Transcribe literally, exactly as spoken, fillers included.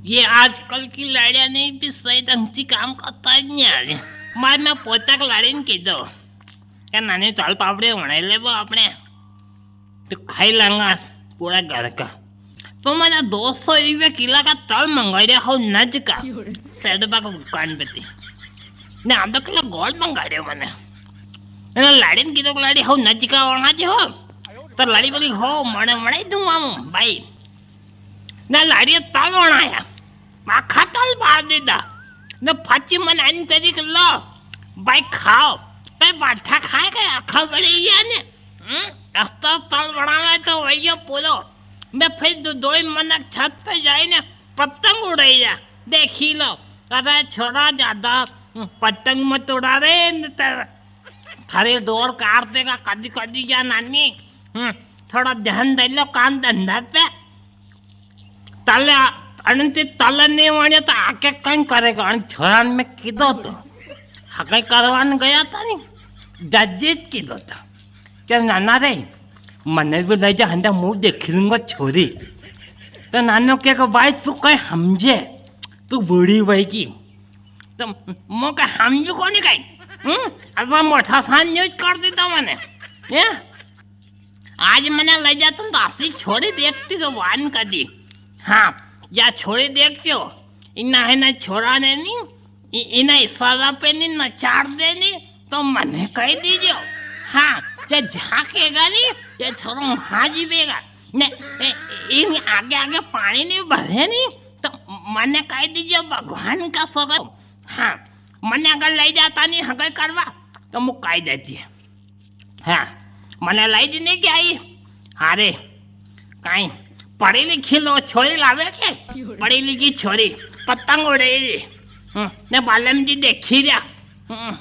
ये आजकल की लाड़िया ने भी सही ढंग से काम करता ही नहीं आज। मार मैं पोता के लाड़ी ने कह दो, क्या नानी चाल पापड़े बनाई ले वो अपने, तो खाई लांगा पूरा घर का। तो मैंने दो सौ रुपया किला का तल मंगाई रहा हो नज का, सेठ बा का दुकान पे थी। ने आधो किलो गोल मंगाई रहा मैंने। ने लाड़ी ने कीधो, लाड़ी हो नज का वणा जी हो, तो लाड़ी बोली, हो, मने वणाई दूंगा हूँ भाई। ने लाड़ी तल वणाया, आखा तल बार दीदा। ने फची मन आइन करी के लो, भाई खाओ। भाई बाठा खाए के आखा गले ये ने। हम्म, अस्ता तल वणावे तो वही पूरो। मैं फिर दो, दो ही मनक छत पे जाई ने पतंग उड़ाई जा। देखी लो, अरे छोरा ज्यादा पतंग मत उड़ा रे, न तो थारी डोर काट देगा कदी कदी जा नानी। हम्म, थोड़ा ध्यान दे लो काम धंधा पे। तले, अनंती तले नहीं वणे तो आके कई करेगा? अन छोरान में कीधो तो, हगई करवान गया था नी, जज्जीत कीधो था। क्या नाना रे, मने भी ले जा, हंडा मुंह देख लूंगा छोरी। तो नानो के को, भाई तू कई हमजे, तू बूढ़ी वई की। तो मो का हमजू कोनी कई? हम्म? अब मोटा सान न्यूज कर दीदा मने। हैं? आज मने ले जाता तो असी छोरी देखती तो वान कदी। हाँ, या छोरी देखती हो, इना है ना छोरा ने नी, इ-, इना इशारा पे नी नचार दे नी, तो मने कही दीजो। हाँ, जे झांकेगा नी, ये छोरो वहां जीवेगा। ने, ए, इन आगे आगे पानी नी भरे नी, तो मने कही दीजो भगवान का सगो। हाँ, मने अगर ले जाता नी हगई करवा, तो मुकाई देती। हाँ, मने लई जी नी के आई। अरे, काई, पढ़ी लिखी लो, छोरी लावे के? पढ़ी लिखी छोरी, पतंग उड़े, हम्म, ने बालम जी देखी रिया। हम्म।